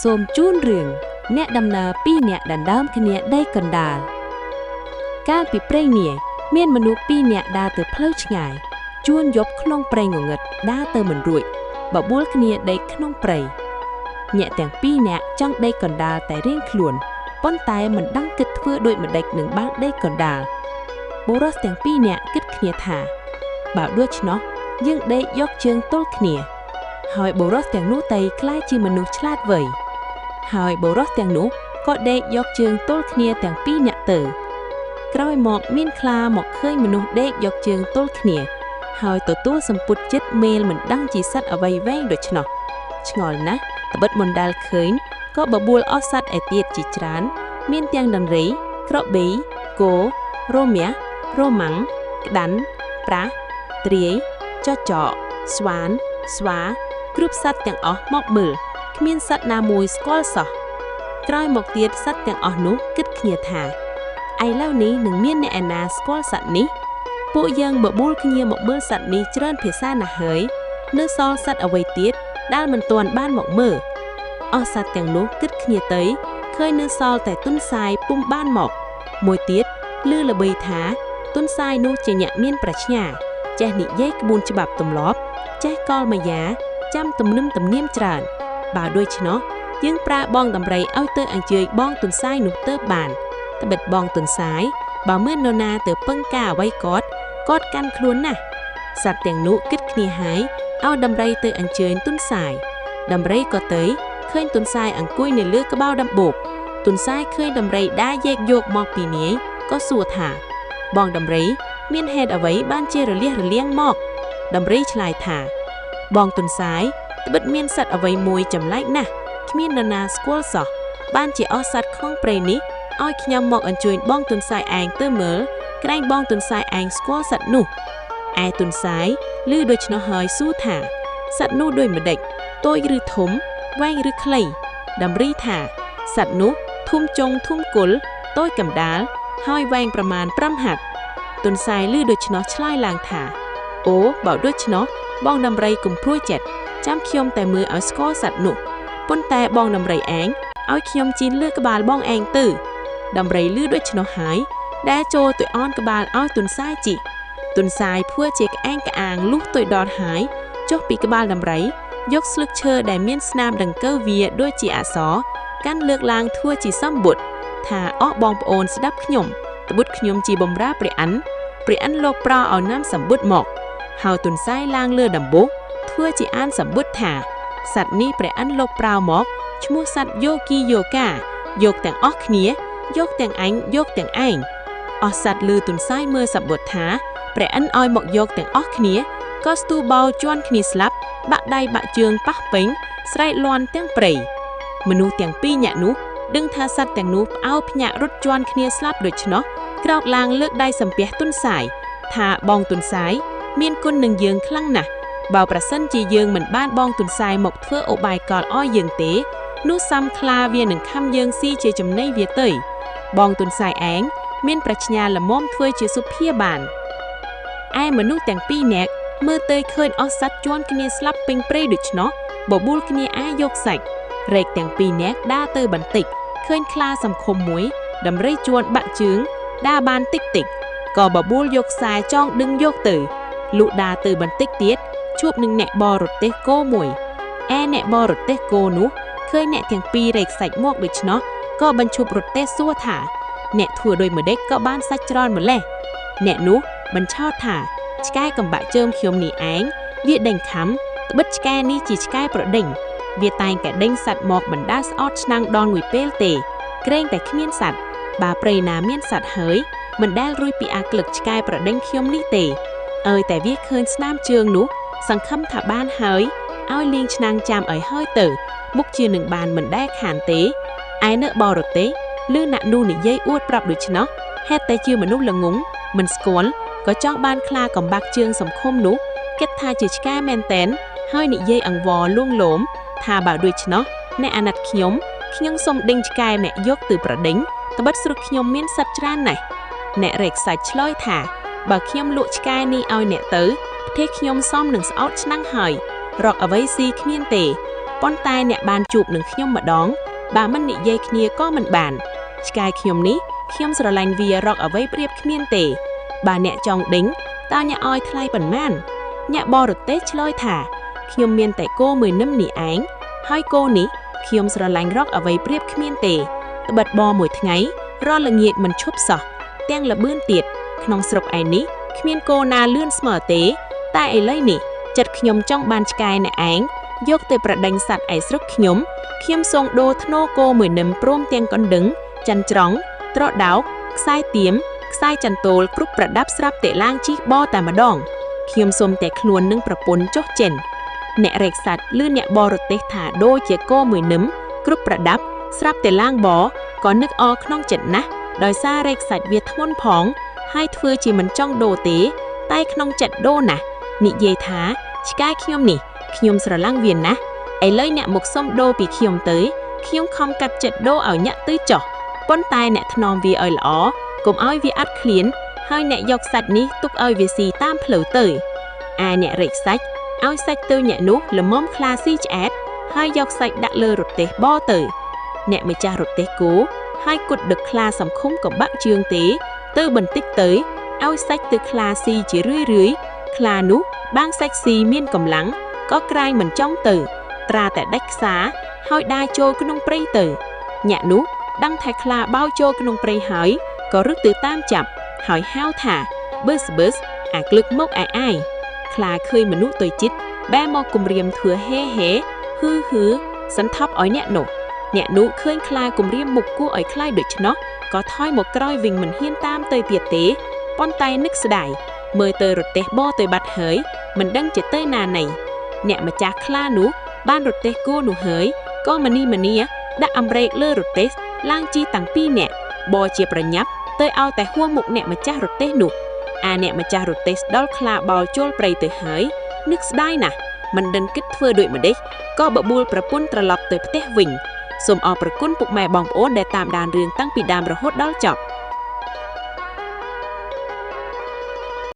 សូមជូនរឿងអ្នកដំណើរពីរនាក់ដណ្ដើមគ្នាដីកណ្ដាលកាលពីព្រេងនាយមានមនុស្សពីរនាក់ដើរទៅផ្លូវឆ្ងាយជួនយប់ក្នុងព្រៃងងឹតដើរទៅមិនរួចបបួលគ្នាដេកក្នុងព្រៃអ្នកទាំងពីរនាក់ចង់ដេកកណ្ដាលតែរៀងខ្លួនប៉ុន្តែមិនដឹងគិតធ្វើដូចម្ដេចនឹងបានដេកកណ្ដាលបុរសទាំងពីរនាក់គិតគ្នាថាបើដូច្នោះយើងដេកយកជើងទល់គ្នាហើយបុរសទាំងនោះតែក្លាយជាមនុស្សឆ្លាតវៃហើយបុរសទាំងនោះក៏ដេកយកជើងទល់គ្នាទាំងពីរនាក់ទៅក្រោយមកមានខ្លាមកឃើញមនុស្សដេកយកជើងទល់គ្នាហើយទទួលសម្ពុតចិត្តមេលមិនដឹងជាសត្វអ្វីវែងដូច្នោះឆ្ងល់ណាស់ត្បិតមិនដែលឃើញក៏បបួលអស់សត្វឯទៀតជាច្រើនមានទាំងដង្រីក្របីគោរមាសរម៉ាំងក្តាន់ប្រាស់ទ្រាយចចកស្វានស្វាគ្រប់សត្វទាំងអស់មកមើលគ្មានសត្វណាមួយស្គាល់សោះក្រោយមកទៀតសត្វទាំងអស់នោះគិតគ្នាថាឥឡូវនេះនឹងមានអ្នកឯណាស្គាល់សត្វនេះពួកយើងបបួលគ្នាមកមើលសត្វនេះច្រើនភាសាណាស់ហើយនៅសល់សត្វអ្វីទៀតដែលមិនទាន់បានមកមើលអស់សត្វទាំងនោះគិតគ្នាទៅឃើញនៅសល់តែទុនសាយពុំបានមកមួយទៀតឮល្បីថាទុនសាយនោះជាអ្នកមានប្រាជ្ញាចេះនិយាយក្បួនច្បាប់ទម្លាប់ចេះកលមាយាចាំទំនឹមទំនាមច្រើនបើដូច្នោះយើងប្រើបងដំរីឲ្យទៅអញ្ជើញបងទុនសាយនោះទៅបានត្បិតបងទុនសាយបើមាននរណាទៅពឹងការអ្វីគាត់គាត់កាន់ខ្លួនណាស់សត្វទាំងនោះគិតគ្នាហើយឲ្យដំរីទៅអញ្ជើញទុនសាយដំរីក៏ទៅឃើញទុនសាយអង្គុយនៅលើក្បាលដំបូកទុនសាយឃើញដំរីដើរយែកយកមកពីនាយក៏សួរថាបងដំរីមានហេតុអ្វីបានជារលះរលាងមកដំរីឆ្លើយថាបងទុនសាយត្បិតមានសត្វអ្វីមួយចម្លែកណាស់គ្មាននរណាស្គាល់សោះបានជាអស់សត្វក្នុងព្រៃនេះឲ្យខ្ញុំមកអញ្ជើញបងទុនសាយឯងទៅមើលក្រែងបងទុនសាយឯងស្គាល់សត្វនោះឯទុនសាយឮដូច្នោះហើយសួរថាសត្វនោះដូចម្ដេចតូចឬធំវែងឬខ្លីដំរីថាសត្វនោះធំចុងធំគល់តូចកណ្ដាលហើយវែងប្រមាណ5ហត្ថទុនសាយឮដូច្នោះឆ្លើយឡើងថាអូបើដូច្នោះបងដំរីកុំព្រួយចិត្តចាំខ្ញុំតែមើលឲ្យស្គាល់សត្វនោះប៉ុន្តែបងដំរីឯងឲ្យខ្ញុំជិះលើក្បាលបងឯងទៅដំរីឮដូច្នោះហើយដែលចូលទៅអនក្បាលឲ្យទុនសាយជិះទុនសាយភួជាក្អែងក្អាងលុះទៅដល់ហើយចុះពីក្បាលដំរីយកស្លឹកឈើដែលមានស្នាមដង្កូវវាដូចជាអក្សរកាន់លើកឡើងធ្វើជាសម្បុតថាអស់បងប្អូនស្ដាប់ខ្ញុំត្បិតខ្ញុំជាបំរើព្រះអិនព្រះអិនលោកប្រោឲ្យនាំសម្បុតមកហើយទុនសាយឡើងលើដំបូកធ្វើជាអានសម្បុតថាសត្វនេះព្រះអិនលោកប្រោមកឈ្មោះសត្វយោគីយោកាយកទាំងអស់គ្នាយកទាំងអញយកទាំងឯងអស់សត្វលឺទុនសាយមើលសម្បុតថាព្រះអិនឲ្យមកយកទាំងអស់គ្នាក៏ស្ទូបោជន់គ្នាស្លាប់បាក់ដៃបាក់ជើងប៉ះពេញស្រែកលាន់ទាំងព្រៃមនុស្សទាំងពីរនាក់នោះដឹងថាសត្វទាំងនោះផ្អើលភ្ញាក់រត់ជន់គ្នាស្លាប់ដូច្នោះក្រោកឡើងលើកដៃសំពះទុនសាយថាបងទុនសាយមានគុណនឹងយើងខ្លាំងណាស់បើប្រសិនជាយើងមិនបានបងទុនសាយមកធ្វើឧបាយកលឲ្យយើងទេនោះសំខ្លាវានឹងខំយើងស៊ីជាចំណីវាទៅបងទុនសាយឯងមានប្រាជ្ញាល្មមធ្វើជាសុភាបានឯមនុស្សទាំងពីរនាក់មើលទៅឃើញអស់សត្វជន់គ្នាស្លាប់ពេញព្រៃដូច្នោះបបួលគ្នាអាយកសាច់រែកទាំងពីរនាក់ដើរទៅបន្តិចឃើញខ្លាសង្គមមួយដំរីជួនបាក់ជើងដើរបានតិចតិចក៏បបួលយកខ្សែចងดึងយកទៅលុះដើរទៅបន្តិចទៀតជួបនឹងអ្នកបរទេសគោមួយឯអ្នកបរទេសគោនោះឃើញអ្នកទាំងពីររែកសាច់មកដូច្នោះក៏បញ្ឈប់រទេះសួរថាអ្នកធ្វើដោយម្ដេចក៏បានសាច់ច្រើនម្លេះអ្នកនោះបញ្ឆោតថាឆ្កែកំបាក់ជើមខ្ញុំនេះឯងវាដេញខំត្បិតឆ្កែនេះជាឆ្កែប្រដេញវាតែងតែដេញសត្វមកបណ្ដាស្អត់ឆ្នាំងដល់មួយពេលទេក្រែងតែគ្មានសត្វបើព្រៃណាមានសត្វហើយមិនដែលរួចពីអាក្លឹកឆ្កែប្រដេញខ្ញុំនេះទេអើយតែវាឃើញស្នាមជើងនោះសង្ឃឹមថាបានហើយឲ្យលៀងឆ្នាំងចាំឲ្យហើយទៅមុខជានឹងបានមិនដែលខានទេឯនៅបរទេសឮអ្នកនោះនិយាយអួតប្រាប់ដូច្នោះហេតុតែជាមនុស្សល្ងងមិនស្គាល់ក៏ចង់បានខ្លាកំបាក់ជើងសង្គមនោះគិតថាជាឆ្កែមែនតែនហើយនិយាយអង្វរលួងលោមថាបើដូច្នោះអ្នកអាណិតខ្ញុំខ្ញុំសុំដេញឆ្កែអ្នកយកទៅប្រដេញត្បិតស្រុកខ្ញុំមានសត្វច្រើនណាស់អ្នករែកសាច់ឆ្លើយថាបើខ្ញុំលក់ឆ្កែនេះឲ្យអ្នកទៅប្រទេសខ្ញុំសមនឹងស្អោតឆ្នាំងហើយរកអ្វីស៊ីគ្មានទេ ប៉ុន្តែអ្នកបានជួបនឹងខ្ញុំម្ដង បើមិននិយាយគ្នាក៏មិនបាន ឆ្កែខ្ញុំនេះខ្ញុំស្រឡាញ់វារកអ្វីប្រៀបគ្មានទេ បើអ្នកចង់ដេញតើអ្នកឲ្យថ្លៃប៉ុន្មាន អ្នកបរទេសឆ្លើយថាខ្ញុំមានតែគោមួយនឹមនេះឯង ហើយគោនេះខ្ញុំស្រឡាញ់រកអ្វីប្រៀបគ្មានទេ ត្បិតបមួយថ្ងៃរាល់ល្ងាចមិនឈប់សោះ ទាំងល្បឿនទៀត ក្នុងស្រុកឯនេះគ្មានគោណាលឿនស្មើទេ តែឥឡូវនេះចិត្តខ្ញុំចង់បានឆ្កែអ្នកឯងយកទៅប្រដេញសត្វឯស្រុកខ្ញុំ ខ្ញុំសូមដូរធ្នូគោមួយនឹមព្រមទាំងកណ្ដឹង ចន្ត្រង់ ត្រដោក ខ្សែទៀម ខ្សែចន្ទោលគ្រប់ប្រដាប់ស្រាប់តែឡើងជិះបតែម្ដង ខ្ញុំសូមតែខ្លួននិងប្រពន្ធចុះចិន អ្នករែកសត្វឬអ្នកបរទេសថាដូចជាគោមួយនឹមគ្រប់ប្រដាប់ស្រាប់តែឡើងបក៏នឹកអក្នុងចិត្តណាស់ ដោយសាររែកសាច់វាធ្ងន់ផង ហើយធ្វើជាមិនចង់ដូរទេ តែក្នុងចិត្តដូរណាស់ និយាយថាឆ្កែខ្ញុំនេះខ្ញុំស្រឡាំងវាណាស់ ឥឡូវអ្នកមកសុំដូរពីខ្ញុំទៅ ខ្ញុំខំកាត់ចិត្តដូរឲ្យអ្នកទៅចុះ ប៉ុន្តែអ្នកថ្នមវាឲ្យល្អ កុំឲ្យវាអាត់ឃ្លាន ហើយអ្នកយកសាច់នេះទុកឲ្យវាស៊ីតាមផ្លូវទៅ ឯអ្នករែកសាច់ឲ្យសាច់ទៅអ្នកនោះល្មមខ្លាស៊ីឆ្អែត ហើយយកសាច់ដាក់លើរទេះបទៅ អ្នកម្ចាស់រទេះគោហើយគត់ដឹកខ្លាសំឃុំក៏បាក់ជើងទេ ទៅបន្តិចទៅឲ្យសាច់ទៅខ្លាស៊ីជារឿយរឿយ ខ្លានោះបាងសាច់ស៊ីមានកម្លាំងក៏ក្រែងមិនចង់ទៅ ត្រាតែដាច់ខ្សារហើយដើរចូលក្នុងព្រៃទៅ អ្នកនោះដឹងថាខ្លាបោចូលក្នុងព្រៃហើយក៏រឹកទៅតាមចាប់ ហើយហៅថាបឺសបឺសអាក្លឹកមកអាយអាយ ខ្លាឃើញមនុស្សទៅចិត្តបែរមកគំរាមធ្វើហេហេហឺហឺសន្ធប់ឲ្យអ្នកនោះ អ្នកនោះឃើញខ្លាគំរាមមុខគួរឲ្យខ្លាចដូច្នោះក៏ថយមកក្រោយវិញមិនហ៊ានតាមទៅទៀតទេ ប៉ុន្តែនឹកស្ដាយមើលទៅរទេះបទៅបាត់ហើយ មិនដឹងជាទៅណាណី អ្នកម្ចាស់ខ្លានោះបានរទេះគោនោះហើយក៏មនីមនីដាក់អម្រែកលើរទេះឡើងជីតាំងពីរនាក់បជាប្រញាប់ទៅឲ្យតែហួសមុខអ្នកម្ចាស់រទេះនោះ អាអ្នកម្ចាស់រទេះដល់ខ្លាបោលចូលព្រៃទៅហើយនឹកស្ដាយណាស់ មិនដឹងគិតធ្វើដូចម្ដេចក៏បបួលប្រពន្ធត្រឡប់ទៅផ្ទះវិញ។ សូមអរព្រគុណពុកម៉ែបងប្អូនដែលតាមដានរឿងតាំងពីដើមរហូតដល់ចប់។